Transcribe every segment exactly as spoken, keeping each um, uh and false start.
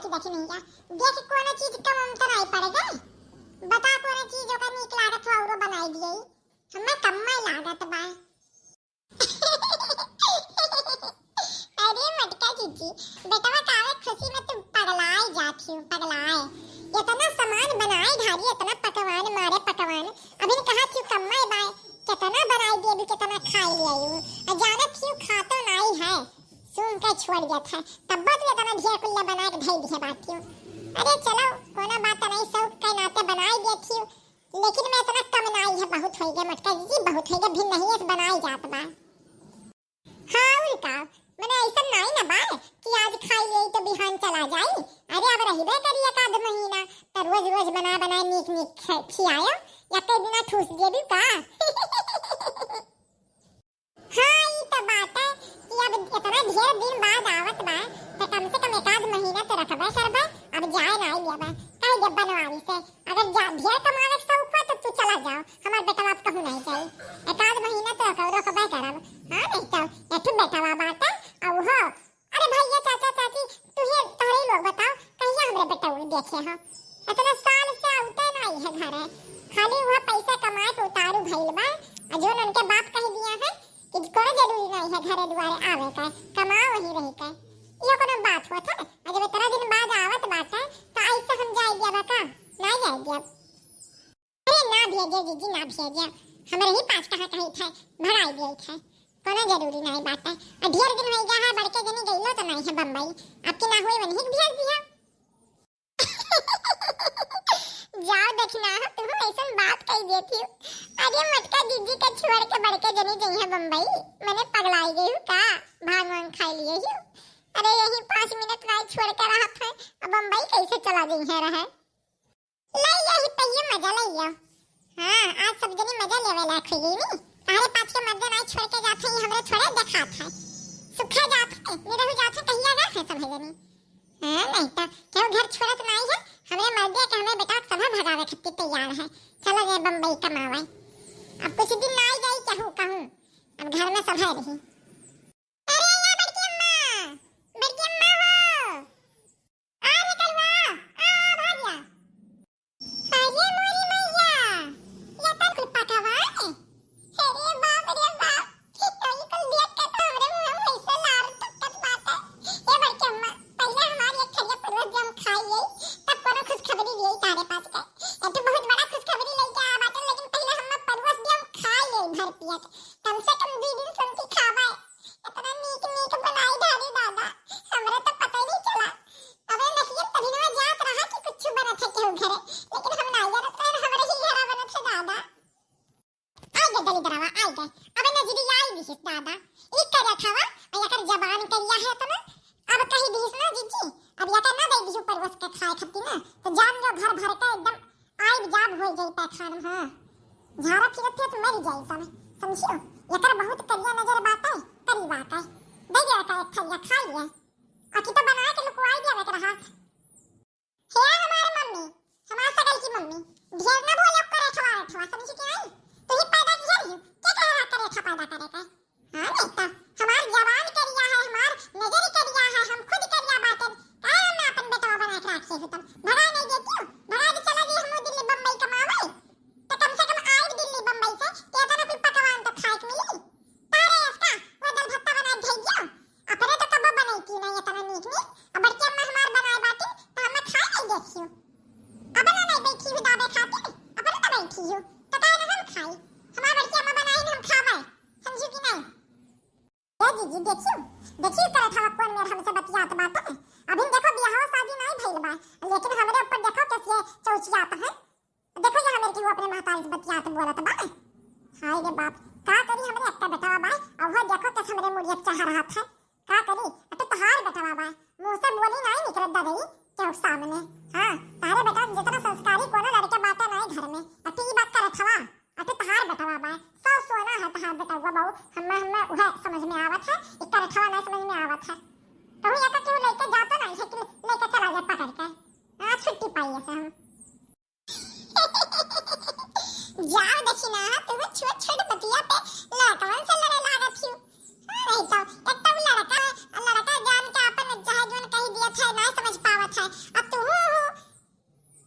देखी नहिया, देख कोनो चीज कम उम तो नाहीं पड़ गए। बता कोनो चीज ओका नीक लागत हो औरो बनाई दिए। हमें कम्मा लागत बा। अरे मोटका जीजी, बेटवा का आवे खुशी में तुम पगलाए जाती हो, पगलाए। इतना सामान बनाए घरी, इतना पकवान मारे पकवान, अभी कहा थी कम्मा बाय, कितना बनाए दे भी, कितना खाए ले आई हूँ। और जाना थी खातो नाहीं है, सुन के छोड़ जात है, तब तो इतना ढेर कुल्ला बना के धई दिए बाटी हूँ। अरे चलो, कोनो बात नाहीं, शौक के नाते बनाए दे थी, लेकिन मैं इतना कम नाहीं है, बहुत होइगा मोटका जीजी, बहुत होइगा, भी नहीं है बनाए जात बा। हाँ, और का? मने ऐसा नाहीं ना बा कि आज खाई लेई तो बिहान चला जाई। अरे अब रहिबे करी एक आध महीना, तो रोज रोज बना बना नीक नीक ख-, खियायो, या कई दिना ठूस देबी का? हाँ, ई तो बात है कि अब इतना ढेर दिन बाद आवत बा, तो कम से कम एक आध महीना तो रखबे करबे। अब जाए नाहीं देबे, कह दे बनवारी से, अगर जा, ढेर कमावे के शौक बा, तो तू चला जाओ, हमार बेटवा अब कहूँ नाहीं जाई। एक आध महीना तो रख-, रखबे करब। हाँ, नाहीं तो एक ठो बेटवा बाटे, और वो, अरे भैया, चाचा, चाची, तुहे, तोहरे लोग बताओ, कहिया हमरे बेटवा देखे हो? इतना साल से आउते नाहीं है घरे, खाली वह पैसा कमाए के उतारू भइल बा, और जो उनके बाप कह दिया है कि कोनो जरूरी नाहीं है घरे दुआरे आवे का, कमाओ वहीं रह के। ये कोनो बात होत है? और जब इतना दिन बाद आवत बाटे, तो ऐसे हम जाए दिया का? नाहीं जाए दिया। अरे ना भेजे जीजी, ना भेजे, हमरे ही पास कहाँ कहीं थे, भगाई दिए थे, कोनो जरूरी नाहीं बाटे। और ढेर दिन हो गया है, बड़के जनी गइलो तो नाहीं है बम्बई, अब की ना हुई वहीं भेज दिया। जाओ देखना हो, तुम ऐसन बात कही देती हो। अरे मोटका जीजी के छोड़ के बड़के जनी जइहे बम्बई, मने पगलाई गई हूँ का? भांग वांग खाई लिए हूँ। अरे यही पाँच मिनट राय छोड़ के रहत है, अब बम्बई कैसे चला जइहे रहे? ले यही पइये मजा ले यो। हाँ, आज सब जनी मजा लेवे लायक हो गई नी। तारे पाँच के मर्दे नाहीं छोड़ के जात है, हमरे थोड़े देखात है। सुखा जात है, निरहु जात है, कहिया जात है सब जनी। हाँ, नाहीं तो केहू घर छोड़त नाहीं है। हमरे मर्दे के हमरे बेटा के सभा भगावे खातिर तैयार है। चलो गए बम्बई कमावे। अब कुछ दिन नाहीं जाई केहू कहूँ। अब घर में सभा रही। अरे या बड़की अम्मा, बड़की अम्मा हो। आ रे कलवा, आ भाग जा। अरे मोरी मैया, या तो कुल पकवान। अरे बाप रे बाप, ई कुल देख के तो हमरे मुंह में ऐसे लार टपकत बाटे। ए बड़की अम्मा, पहले हमार एक थरिया पुरवा जम खाई ले, तब कोनो खुशखबरी लिए तारे पास के। ए तो बहुत बड़ा खुशखबरी लेके आ बाटे, लेकिन पहले हम पुरवा जम खाई ले भर पेट। कम से कम दो दिन सुनती खावे। इतना नीक नीक बनाई धारी दादा, हमरे तो पता ही नहीं चला। अबे नहियन तभी ना जात रहा कि कुछ बनत है केहू घरे, लेकिन हम ना जानत रहे हमरे ही घरा बनत है दादा। आई गे दलिद्रवा, आई गे। अबे नजरी आई दिहिस दादा। ई करे खावा, आ एकर जबान करिया है इतना। अब कही दिहिस ना जीजी, अब एकर ना दे दिहु परवस के खाए खातिर ना, तो जान लो घर भर के एकदम आइब जाब हो जाई पैखान में, हाँ। झारा फिरत फिरत मर जाई सब, समझियो? एकर बहुत करिया नजर बाटे, करी बाटे। दे दे एकर एक थरिया खा लिए। अकी तो बना के लुकवाई दिया एक रहा। हे हमार मम्मी, हमार सगल की मम्मी, ढेर ना बोलो करे ठवा ठवा, समझी कि नहीं? तू ही पैदा किया रही, के कह रहा करे ठा पैदा करे का? हाँ, नहीं तो हमार जबान करिया है, हमार नजर करिया है, हम खुद करिया बाटन। काहे हम अपन बेटवा बना के रखे हो तुम? भगा नहीं देती हो? भगा के चला गई हम दिल्ली बम्बई कमावे। तो कम से कम आए दिल्ली बम्बई से, तो इतना कुल पकवान तो खाए के मिली। तारे इसका, वो दाल भत्ता बना के धई दियो। अपने तो कबो बनाई की नहीं इतना नीक नीक। अब बड़की अम्मा हमार बनाए बाटी, तो हम खाए नहीं देखियो। अब ना नहीं बैठी हूँ दाबे खातिर, अपने तो बैठी हूँ। तो काहे ना हम खाई? हमार बड़की अम्मा बनाई ना हम खावे। समझू कि नहीं? ए जीजी, देखियो, देखियो करत हवा कौन मेर हमसे बतियात बाटे। अभी देखो बियाह शादी नहीं भइल बा, लेकिन हमरे ऊपर देखो कैसे चौचियात है। देखो यहाँ मेरे की वो अपने महतारी से बतियात बोलत बा। हाय रे बाप, का करी हमरे अक्का बेटवा बा, और वो देखो कैसे हमरे मुड़िया चढ़ा रहत है। का करी, अब तो तहार बेटवा बा, मुँह से बोली नहीं निकलत दादाई के सामने। हाँ, तारे बेटा जितना संस्कारी कोनो लड़के बाटे नहीं घर में, अब तो ई बात करत हवा। अटे तहार बेटवा बा, सौ सोना है तहार बेटवा बाऊ। हम्मे, हम्मे उहे समझ में आवत है, एकर अठवा ना समझ में आवत है। कहूँ या तो केहू लेके जातो नहीं है कि लेके चला जाए पकड़ के। हाँ, छुट्टी पाई ऐसे हम। जाओ देखी ना, तू छोट छोट बतिया पे लड़कवन से लड़े लागत ही। हाँ, नहीं तो, एक तो लड़का, लड़का जान के अपन चाहे जोन कही दिया था, ना समझ पावत है। अब तू हूँ, हूँ,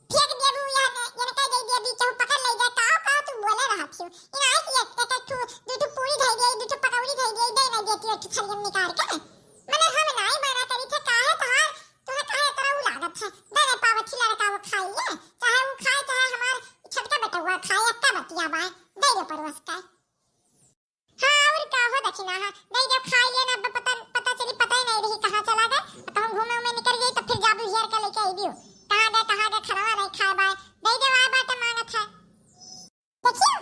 फेंक देबू, या न, या न कह दे देबी, केहू पकड़ ले जाए, काओ, काओ तू बोले रहत हियो। ई नाहीं कि एक, एक, एक ठू, दू ठू पूरी धइ दे, दू ठू पकौड़ी धइ दे, दे ना देती एक ठू थरिया में निकाल के। मने हम नाहीं मना करी थे, काहे तोहार, तोहे काहे इतना उ लागत है? दे दे पावत ही लड़का वो खाई ले, चाहे वो खाए, चाहे हमार छोटका बेटवा खाए, एक्का बतिया बाय, दे दे परोस के। हाँ, और का हो दखिना, हाँ, दे दे खाई ले ना, अब पता, पता चली, पता ही नहीं रही कहाँ चला गए। अब कहूँ घूमे उमे निकल गई तो फिर जाबू हेर के लेके अइबियो। कहाँ गए, कहाँ गए, खनवा नहीं खाए बाय, दे दे आए बाटे मांगत है। देखियो,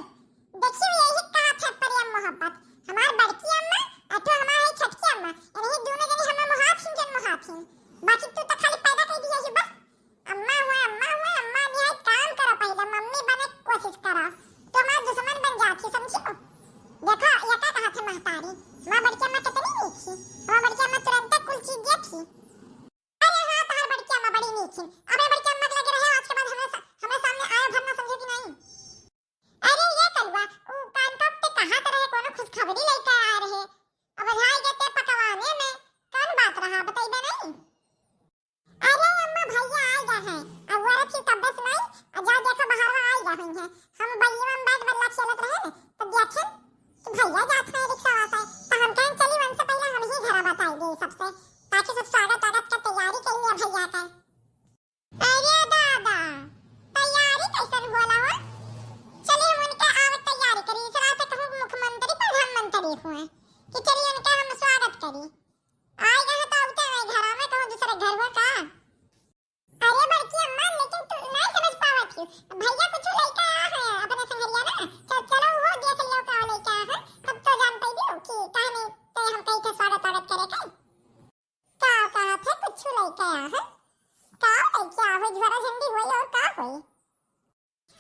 देखियो, यही कहा था प्रेम मोहब्बत। हमार बड़की अम्मा, अथवा हमार है छोटकी अम्मा, इन्हीं दोनों जनी हमें मोहात हिन, जन मोहात हिन। बाकी तू तो खाली पैदा कर दिया ही बस। अम्मा हुए, अम्मा हुए, अम्मा निहाय काम करो, पहले मम्मी बने के कोशिश करो। तो हमार दुश्मन बन जाती, समझियो? देखो, ये का कहा था महतारी, हमार बड़की अम्मा कितनी मीठी, हमार बड़की अम्मा तुरंत कुल चीज देती। अरे हाँ, तोहार बड़की अम्मा बड़ी नीक हिन। अबे बड़की अम्मा के लगे रहे, आज के बाद हमरे सा-, हमरे सामने आयो भर ना, समझे कि नहीं? अरे ये करुआ, उ कान टॉप ते कहाँ ते रहे, कोनो खुशखबरी लेके आए रहे। अब बुझाई गए ते पकवाने में, कौन बात रहा, बतइबे नहीं? अरे अम्मा, भैया आ गया है, अब वो रखी तब बस नहीं, और जा देखो बाहर में आ गया हुई है। हम बलिया में बैठ बल्ला खेलत रहे न, तब देखे कि भैया जात हैं रिक्शा से, तो हम कहें चली उनसे पहले हम ही घर बताई दे सबसे, ताकि सब स्वागत वागत का तैयारी कर लिया भैया का। अरे दादा, तैयारी कैसन होला हो? चली हम उनके आवत तैयारी करी, इस रात कहूँ मुख्यमंत्री प्रधानमंत्री हुए कि चली उनके हम स्वागत करी। आए गए तो उठे हुए घर में कहूँ दूसरे घर हुआ का? अरे बड़की अम्मा, लेकिन तू नहीं समझ पावत ही। भैया कुछ लेके आया है अपने संगरिया ना। चल, चलो वो देख लियो का लेके आया है। तब तो जान पाइबी कि काहे नहीं ते हम कहीं के स्वागत वागत करे के। का कहा थे कुछ लेके आया है? का लेके आया है? झोरा झंडी होई और का होई?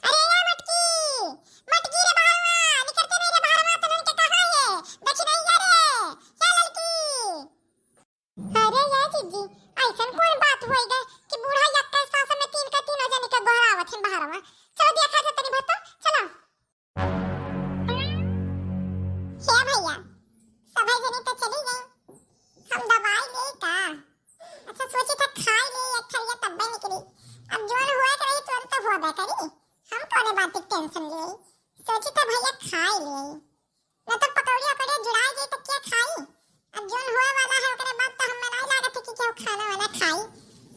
अरे या मटकी, मटकी रे बहरवा, निकरते नहीं रे बहरवा, तनन के कहाँ है? दक्षिणैया रे, या ललकी। अरे या जीजी, ऐसन कौन बात होई गए कि बूढ़ा यक्का सास में तीन का तीनों जनी के गोहरावत हिन बहरवा? चलो देखा जा तनी भत्ता, चलो। हे भैया, सभे जनी तो चली गई, हम दवाई ले का? अच्छा, सोची था खाई ले एक थरिया तब्बे निकली। अब जोन हुए के रही, तुरंत तो होबे करी। हम कौने बात की टेंशन ले? सोची था भैया खाई ले, न तो पकौड़ी अकौड़ी जुड़ा जाई तो क्या खाई? अब जोन हुए वाला है ओकरे बाद तो हमें नहीं लागत है कि केहू खाना वाना खाई,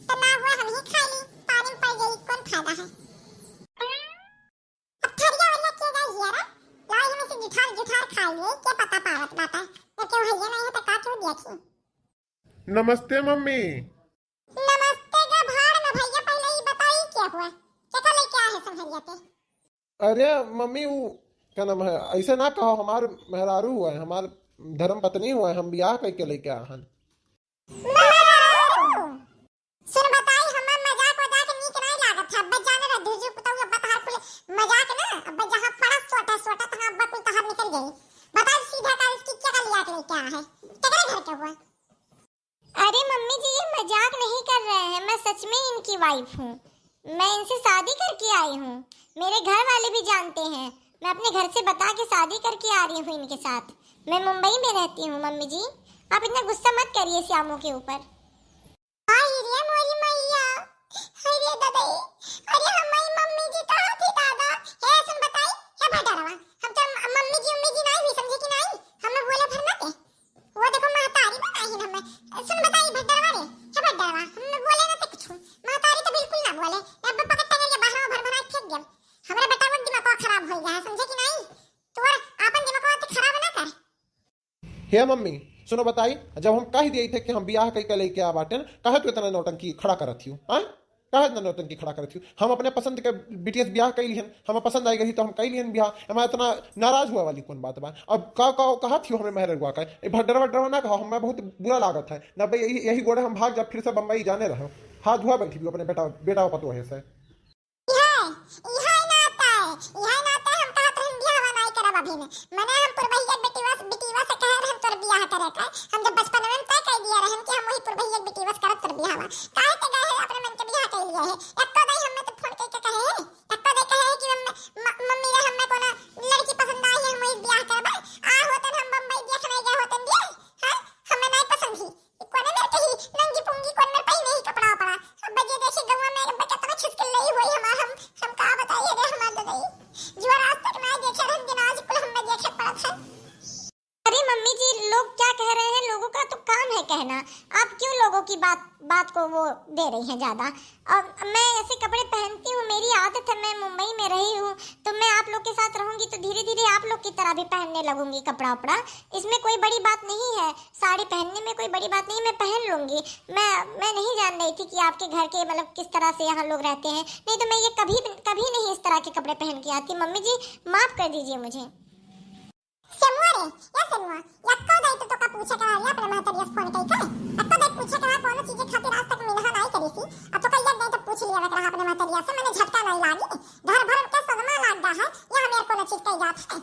तो ना हुए हम ही खा ली, पानी में पड़ जाई, कौन फायदा है? अब थरिया वरिया के जाई हियरा, लाई हमें से जुठार जुठार खाई ले, के पता पावत बाटा, जब केहू हइये नहीं है तो का केहू देखी? नमस्ते मम्मी। नमस्ते का भाड़ में भैया, पहले ही बताई क्या हुआ? केका लेके आए हैं संघरिया पे? अरे मम्मी, वो क्या नाम है, ऐसे ना कहो, हमार मेहरारू हुआ है, हमार धर्म पत्नी हुआ है, हम बियाह करके लेके आए हैं। मेहरारू? सुन बताई, हमें मजाक वजाक नीक नहीं लागत है। अब्बे जाने रह दुजू पुतऊ, अब्बे तहार कुल मजाक ना, अब्बे जहाँ पड़ा सोटा सोटा, तहाँ अब्बे कुल तहार निकल जाई। बताई सीधा का इसकी क्या लिया के लेके आया है? केकरे घर के हुआ? अरे मम्मी जी, ये मजाक नहीं कर रहे हैं, मैं सच में इनकी वाइफ हूँ। मैं इनसे शादी करके आई हूँ, मेरे घर वाले भी जानते हैं। मैं अपने घर से बता के शादी करके आ रही हूँ इनके साथ। मैं मुंबई में रहती हूँ मम्मी जी, आप इतना गुस्सा मत करिए श्यामू के ऊपर। आई रे मोरी मैया, हाय रे दादा, अरे हमारी मम्मी जी कहाँ थी दादा? हे सुन बताई, हे भटरवा, हम तो म-, मम्मी जी, उम्मी जी नहीं हुई, समझे कि नहीं? हमें बोले भर ना के। वो देखो महतारी बनाई है हमें। सुन बताई भटरवा रे, हे भटरवा, हमें बोले ना ते कुछ। महतारी तो बिल्कुल ना बोले। अब पकड़ टंगरिया बाहर में भर भर फेंक दिया। हमारा बेटा वो दिमाग खराब हो गया है, समझे कि नहीं? तू और आपन दिमाग तो खराब ना कर। हे मम्मी, सुनो बताई, जब हम कह दिए थे कि हम बियाह कई के लेके आ बाटेन, काहे तू इतना नौटंकी खड़ा करत हियो, हाँ? काहे इतना नौटंकी खड़ा करत हियो? हम अपने पसंद के बिटिया से बियाह कई लिहन, हम पसंद आई गई तो हम कई लिहन बियाह, हमारा इतना नाराज हुआ वाली कौन बात बा? अब का, का कहत हियो हमें मेहररुआ का? ए भड्डरवा डरवा ना कहो, हमें बहुत बुरा लागत है। ना भाई यही, यही गोड़े हम भाग जा, फिर से बम्बई जाने रहो। हाथ धुआ बैठी भी अपने बेटा, बेटा पतोहे से। इहे, इहे नाते, इहे नाते हम कहत रहन बियाहवा नाई करब अभी में। मने हम पुरबहिया बिटिवा से, बिटिवा से कहे रहन तोर बियाह करे के। हम जब बचपन में तय कर दिया रहन कि हम वही पुरबहिया बिटिवा से करब तोर बियाहवा। काहे ते गए है अपने मन के बियाह कर लिया है? एको दाई हमें तो फोन करके कहे है, एको दाई कहे है कि मम्मी, म-, मम्मी रे हमें कोनो लड़की पसंद आई है, हम वही बियाह करब। आ होतन हम बम्बई देख नहीं गए होतन दिए, हाँ? हमें नहीं पसंद ही। ई कोने मेरे कही नंगी पुंगी कोने मेरे पही नहीं कपड़ा वपड़ा। अब को वो दे रही हैं ज्यादा। और मैं ऐसे कपड़े पहनती हूँ, मेरी आदत है, मैं मुंबई में रही हूँ, तो मैं आप लोग के साथ रहूंगी तो धीरे धीरे आप लोग की तरह भी पहनने लगूंगी कपड़ा उपड़ा। इसमें कोई बड़ी बात नहीं है, साड़ी पहनने में कोई बड़ी बात नहीं, मैं पहन लूंगी। मैं मैं नहीं जान रही थी कि आपके घर के, मतलब, किस तरह से यहाँ लोग रहते हैं, नहीं तो मैं ये कभी कभी नहीं इस तरह के कपड़े पहन के आती। मम्मी जी, माफ कर दीजिए मुझे। सेमुआ रे, या सेमुआ, यक्को दाई तो तोका पूछे के रहा अपने महतरिया से फोन कई के। यक्को दाई पूछे के रहा कोनो चीज के खातिर आज तक मिलहा नाई करी सी। अब तोका एक दाई तो पूछ लिया के रहा अपने महतरिया से, मने झटका नाई लागी। घर भर के सदमा लाग गा है, या हम यार कोनो चीज कई जात है।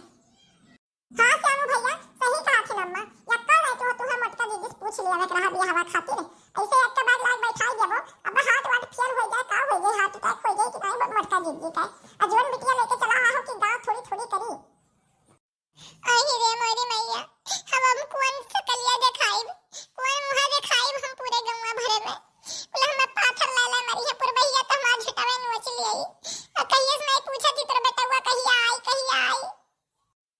हाँ श्यामू भैया, सही कहा थी अम्मा। यक्को दाई तो तू है मोटका दीदी से पूछ लिया के रहा बियाहवा खातिर। ऐसे एक के बाद लाग बैठाई देबो, अब हार्ट वार्ट फेल हो जाए, का हो जाए, हार्ट अटैक हो जाए कि नहीं मोटका दीदी का। आ जोन बिटिया लेके चला हो कि गाँव थोड़ी थोड़ी करी। अहि रे मोरी मैया, हम अब कौन सकलिया देखाइब, कौन मुँह देखाइब हम पूरे गौवा भरे में। बोला, हमें पाथर ला ला मरी है, पुरबहिया तो हमार झुटवे नोच लियाई। आ कहिए से नहीं पूछा थी तोर बेटवा कहिया आई, कहिया आई।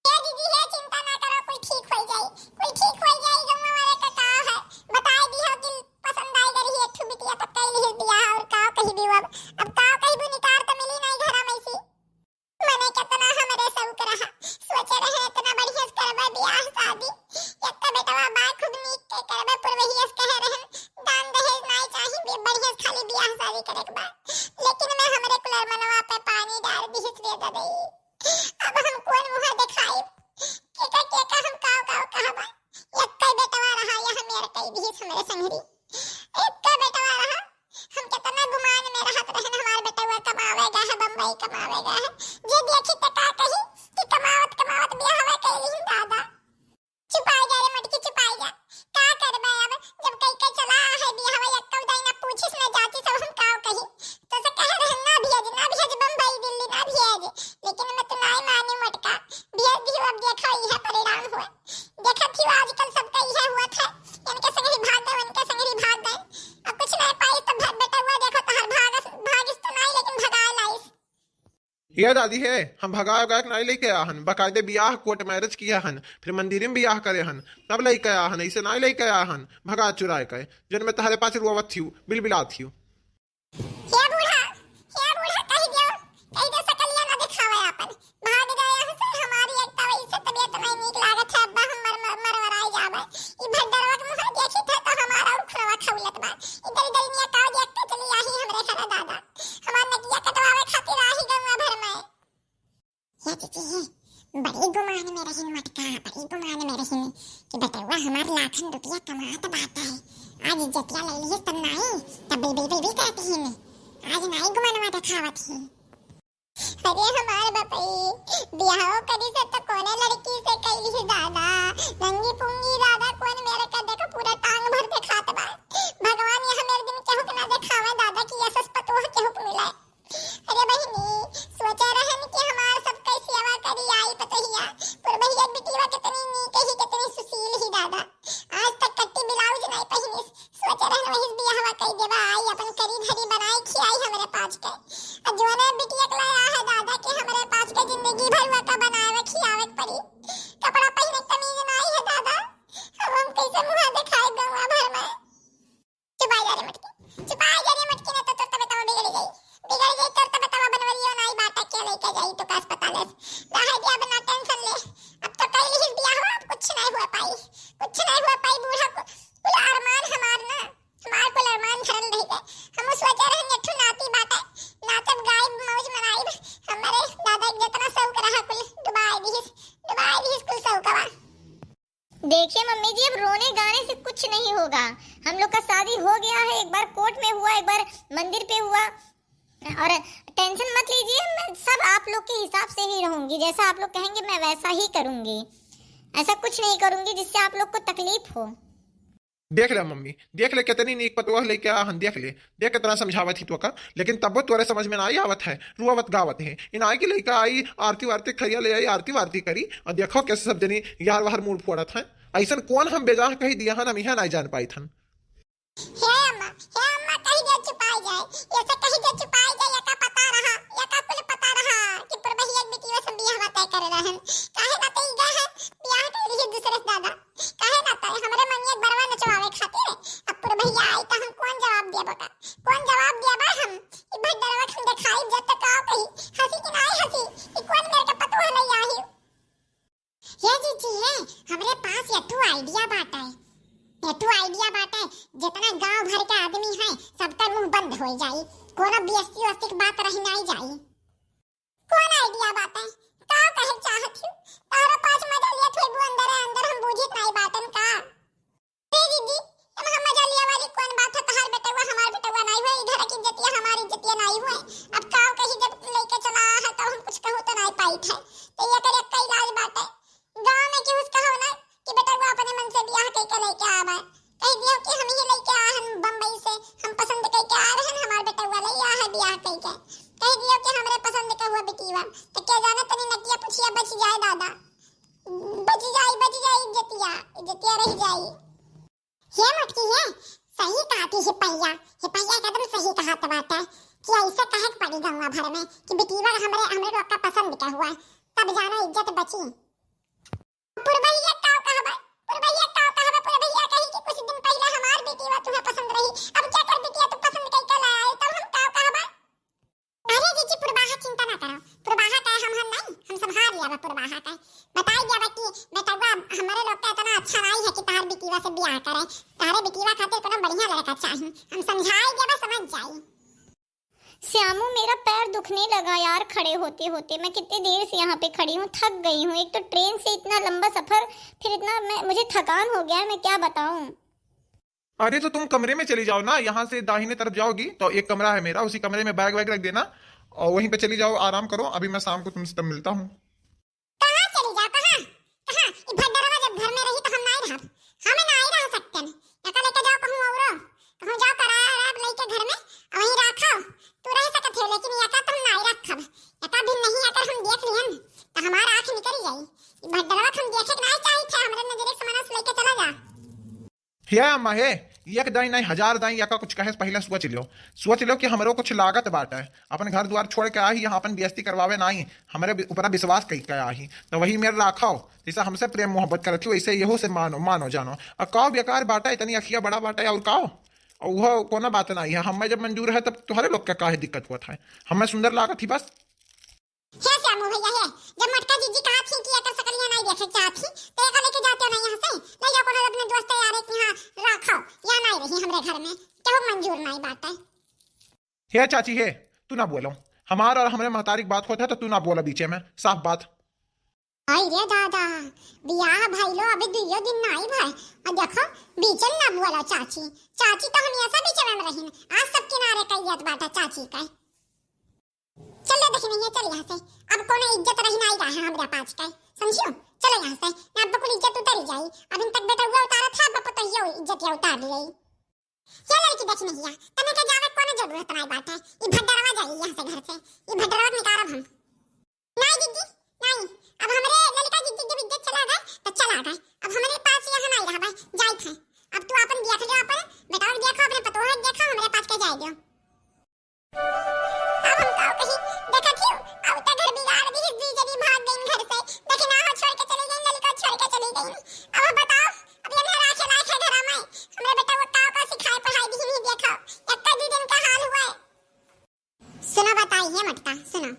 हे दीदी, हे चिंता ना करो, कुल ठीक हो जाई, कुल ठीक हो जाई। गौवा वाले का का है, बताए दी हो कि पसंद आई गई एक ठो बिटिया तो कई लिही बियाह, और का कही भी अब, अब का कही भी निकार तो मिली नहीं घरा में सी। मने केतना हमरे शौक रहा, सोचे रहे एतना बढ़िया से करबे बियाह शादी। एक तो बेटवा बा खूब नीक के करबे, पुरवहिया से कहे रहन, दान दहेज नाई चाही, बे-, बढ़िया से खाली बियाह शादी करे के बा। लेकिन मैं हमरे कुलर मनवा पे पानी डार दिहिस रे ददई। अब हम कौन मुँह देखाइब, केका केका हम काव काव कहबा। एक्कै बेटवा रहा, यह मेर कई दिहिस हमरे संगरी। एक्कै बेटवा रहा, हम केतना गुमान में रहत रहन, हमार बेटवा कमावे गा है, बम्बई कमावे गा है। जे देखी त का कही कि कमावत कमावत बियाहवा कइली दादा। चुपाई जा रे मटकी, चुपाई जा। का करबे अब, जब कई के चला है बियाहवा, एक्कौ दाई ना पूछिस ना जाचिस, अब हम का कही। तो से कहे रहन ना भेज, ना भेज बम्बई दिल्ली ना भेज, लेकिन मैं तो नाई मानी मटका, भेज दिहु। अब देखो इहे परिणाम हुआ। देखत ही आजकल सबका इहे हुआ था, इनके संगरी भाग गए, उनके संगरी भाग गए, अब कुछ नहीं पाई। तो भ-, बेटवा देखो तोहर भागस, भागिस तो नाई, लेकिन भगा लाइस। ये दादी है, हम भगाए उगाए के नाई लेके आया हन, बाकायदे बियाह कोर्ट मैरिज किया हन, फिर मंदिर में बियाह करे हन, तब लेके आया हन, ऐसे नाई लेके आया हन भगा चुराए के, जन में तहरे पास रोवत थियू, बिलबिलात थियू। हे बूढ़ा, हे बूढ़ा, कह दियो, कह दे सकलिया ना दिखावे आपन, भाग गए यहाँ से, हमारी एक तो वैसे तबीयत नहीं नीक लागत है, अब्बा हम मर, मर, मरवराई जावे, ई भड्डरवा के मुँह देखी थे तो हमारा और खुरवा खौलत बा, इधर इधर निया काव देख के चली आई हमरे घरे दादा। हमार नकिया कटवावे खातिर आही गौवा भर में। या जीजी, बड़ी गुमान में रहिन मटका, बड़ी गुमान में रहिन कि बेटवा हमार लाखन रुपया कमात बाटे। आज इज्जतिया ले लिहिस तब नाई, तब बिलबिल बिलबिल करत हिन। आज नाई गुमानवा देखावत ही। अरे हमार बपई, बियाहो करी से तो कोने लड़की से कैली ही दादा। नंगी पुंगी दादा, कौन मेरे का देखो पूरा टांग भर देखात बा। भगवान यह मेरे दिन केहू के ना देखावे दादा कि यशस पतोह केहू के मिले। अरे बहिनी, सोचे रहन कि हमार सब कैसे सेवा करी आई पतोहिया। पुरबहिया बिटिया कितनी नीक ही, कितनी सुशील ही दादा। आज तक कट्टी ब्लाउज नहीं पहिनिस। सोचे रहन वही बियाहवा कई देवा आई, अपन करी धरी बनाई खियाई हमरे पाँच के। आ जोने बिटिया के लाया है दादा के हमरे पाँच के जिंदगी भर वका बनावे खियावे के पड़ी। कपड़ा पहिने के तमीज नहीं है दादा। अब हम कैसे मुँह दिखाए गौवा भर में? चुपाई जा रे मटकी, चुपाई जा रे मटकी, ना तो तोर तबीयतवा बिगड़ जाई, बिगड़ जाई तोर तबीयतवा। बनवरियो नाई बाटा के लेके जाई तो का अस्पताल से। रहे दे, अब ना टेंशन ले, अब तो कई लिहिस बियाह हुआ, अब कुछ नहीं हुआ पाई, कुछ नहीं हुआ पाई। बूढ़ा कु-, कुल अरमान हमार ना, हमार कुल अरमान धरल रह गए। हम सोचे रहन एक ठो नाती बाटे, नाचब गाइब मौज मनाइब, हमारे दादा के जितना शौक रहा कुल डुबाए दिहिस, डुबाए दिहिस कुल शौकवा। देखिए मम्मी जी, अब रोने गाने से कुछ नहीं होगा। हम लोग का शादी हो गया है, एक बार कोर्ट में हुआ, एक बार मंदिर पे हुआ, और टेंशन मत लीजिए, मैं सब आप लोग के हिसाब से ही रहूंगी, जैसा आप लोग कहेंगे मैं वैसा ही करूंगी। ऐसा कुछ नहीं करूंगी जिससे आप लोग को तकलीफ हो। देख ले मम्मी, देख ले कितनी नीक पतोह लेके आ हन, देख ले, देख कितना समझावत ही तोका, लेकिन तब्बो तोरे समझ में नाई आवत है, रुआवत गावत है। इनाई की लइका आई, आरती वारती खरिया ले आई, आरती वारती करी, और देखो कैसे सब जनी यार वार मूड़ फोड़त हैं। ऐसन कौन हम बेजाह कही दिया हन, हम इहे नाई जान पाइत हन। हे अम्मा, हे अम्मा, कही दे चुपाई जाए, ऐसे कही दे चुपाई जाए, यका पता रहा, यका कुल पता रहा कि पुरबहिया के बिटिया से बियाह तय करे रहन। काहे ना तय गए हैं, बियाह कर लिही दूसरे से दादा। काहे ना तय, हमरे मनिया के बरवा नचवावे खातिर। अब पुरबहिया आई तो हम कौन जवाब दे बका, कौन जवाब दिया बा हम? ई भड्डरवा के हम देखाई जब तक का कही, हंसी कि नाई हंसी, ई कौन मेरे के पतोह लई आई? ये जीजी है, हमरे पास यथु idea बाटे, यथु idea बाटे, जितना गांव भर के आदमी है, सबका मुंह बंद हो जाई, कोनो बेइज्जती उज्जती के बात रह नाई जाई। कौन idea बाटे? का कहे चाहत हूँ? तारा पास मजा लिया थे वो अंदर है, अंदर हम बूझित नाई बाटन का? ए दीदी, अब हम मजा लिया वाली कौन बात है? तहार बेटवा हमार बेटवा नाई हुए, ई घर की इज्जतिया हमार इज्जतिया नाई हुए। अब का कही, जब लेके चला है तो हम कुछ कहू तो नाई पाई थे। तो ये करे का इलाज बाटे। गाँव में केहू से कहो ना कि बेटवा अपने मन से बियाह कइके लेके आवे। कह दियो कि हम ही लेके आ हन बम्बई से, हम पसंद कइके आ रहन, हमार बेटवा ले आ है बियाह कइके। कह दियो कि हमरे पसंद का हुआ बिटिया, तो क्या जाने तनी नकिया पुछिया बच जाए दादा, बच जाई, बच जाई इज्जतिया, इज्जतिया रह जाई। हे मोटकी हे, सही कहत ही सिपहिया, सिपहिया एकदम सही कहत बाटे कि ऐसे कहे के पड़ी गौवा भर में कि बिटिया हमरे, हमरे लोग का पसंद का हुआ, तब जाना इज्जत बची। पुरबहिया का कहबा, पुरबहिया का कहबा, पुरबहिया कही कि कुछ दिन पहले हमार बेटी वा तुम्हें पसंद रही, अब क्या कर बिटिया तू पसंद कई के लाए, तब हम का कहबा? अरे जीजी, पुरबाहा चिंता ना करो, पुरबाहा का हम, हम नहीं, हम संभाल लिया बा पुरबाहा का। बताई दिया बा कि बेटवा हमारे लोग का इतना अच्छा नहीं है कि तार बिटिया से ब्याह करे, तारे बिटिया खातिर कोनो बढ़िया लड़का चाही, हम समझाई दिया बा, समझ जाई। श्यामू, मेरा पैर दुखने लगा यार, खड़े होते होते। मैं कितने देर से यहाँ पे खड़ी हूँ, थक गई हूँ। एक तो ट्रेन से इतना लंबा सफर, फिर इतना मैं, मुझे थकान हो गया है, मैं क्या बताऊँ। अरे, तो तुम कमरे में चली जाओ ना, यहाँ से दाहिने तरफ जाओगी तो एक कमरा है मेरा, उसी कमरे में बैग वैग रख देना और वहीं पे चली जाओ, आराम करो। अभी मैं शाम को तुमसे तब मिलता हूँ। कहाँ चली जाओ, कहाँ? कहाँ? ई भड्डरवा जब घर में रही तो हम नाई रहब। हम नाई रह सकते हैं। एका लेके जाओ कहूँ औरो। कहूँ जाओ करार लेके घर में, वहीं रखो। तू रह सकत है, लेकिन एका तो हम नाई रखब। एका भी नहीं अगर हम देख लिहन तो हमार आँख निकल जाई। ई भड्डरवा के हम देखे के नाई चाहिए थे, हमरे नजरे से मनस लेके चला जा। हे अम्मा हे, एक दाई नाई हजार दाई, एका कुछ कहे से पहिले सोच लो, सोच लो कि हमरो कुछ लागत बाटे। अपन घर द्वार छोड़ के आई यहाँ अपन बेइज्जती करवावे नाई, हमरे बि-, ऊपरा विश्वास कई के आई, तो वही मेर राखो, जैसे हमसे प्रेम मोहब्बत करत हो वैसे यहू से मानो, मानो जानो। और काव बेकार बाटे, इतनी अखिया बड़ा बाटे और काव, और वह कोनो बात नाई है। हमें जब मंजूर है तब तुम्हारे लोग का काहे दिक्कत हुआ था, हमें सुंदर लागत ही बस। हे श्यामू भैया हे, जब मोटका जीजी कहत ही कि एकर सकलिया नाई देखे चाहत ही, तो एका लेके जाते हो ना यहाँ से, ले जाओ कोनो अपने दोस्त यार के यहाँ रखो, यहाँ नाई रही हमरे घर में, केहू मंजूर नाई बाटे। हे चाची हे, तू ना बोलो, हमार और हमरे महतारी की बात होत है तो तू ना बोला बीचे में, साफ बात। आई रे दादा, बियाह भइलो अभी दुइयो दिन नाई भय, और देखो बीचे में ना बोला चाची, चाची तो हमेशा बीचे में रहीन, आज सब किनारे कइयत बाटा चाची का। चल रे दखिनहिया, चल यहाँ से। अब कोनो इज्जत रही नाई रहा है हमरा पास के, समझियो? चलो यहाँ से, ना अब कुल इज्जत उतरी जाई। अब इन तक बेटउआ उतारा था, अब पतोहियो इज्जतिया उतार ली। ये लड़की दखिनहिया, तने के जावे कोनो जरूरत नाई बाटे। ई भड्डरवा जाई यहाँ से, घर से। ई भड्डरवा के निकारब हम। नाई दीदी, नाई। अब हमरे ललिका दीदी जब इज्जत चला गए, तो चला गए। अब हमरे पास यहाँ नाई रहबे, जाइत है। अब तू अपन देख लियो, अपन बेटवा के देखो, अपने पतोह के देखो, हमरे पास के जाए दियो। अब हम का कही, देखत हियो, अब त घर बिगाड़ दी, दू जनी भाग गईन घर से, दखिनहा छोड़ के चली गईन, ललिका छोड़ के चली गईन। अब बताओ, अब ये मेरा खेला है घर में, हमरे बेटा वो का का सिखाए पढ़ाई दी नहीं देखो, एक दू दिन का हाल हुआ है। सुनो बताई है मटका, सुनो,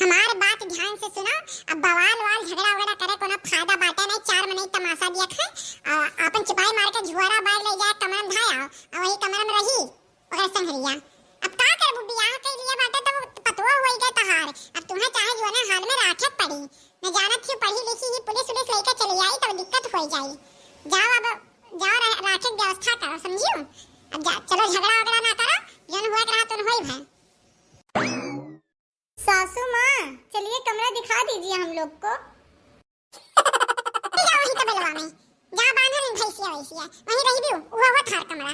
हमार बात ध्यान से सुनो। अब बवाल वाल झगड़ा वगड़ा करे कोनो फायदा बाटे नहीं, चार मनई तमाशा दिया खाए, आ, अपन चिपाई मार के झुआरा बाहर ले जाए, कमरा में धाया, और वही कमरा में रही। ओकरे संगरिया। अब का करबू, बियाह कइ लिया बाटे तब पतोह होई गए तहार। अब तुम्हें चाहे जोने हाल में राखे के पड़ी। न जानत ही पढ़ी लिखी ही पुलिस उलिस लेके चली आई तब दिक्कत होई जाई। जाओ अब, जाओ रह-, राखे के व्यवस्था करो, समझियो? अब जा, चलो झगड़ा वगड़ा ना करो, जौन हुआ के रहा तुम होई भाई। सासू माँ, चलिए कमरा दिखा दीजिए हम लोग को। जा वहीं तबेलवा में, जा बांधल भैंसिया वैसिया, वहीं रही भी, वो, वो थार कमरा।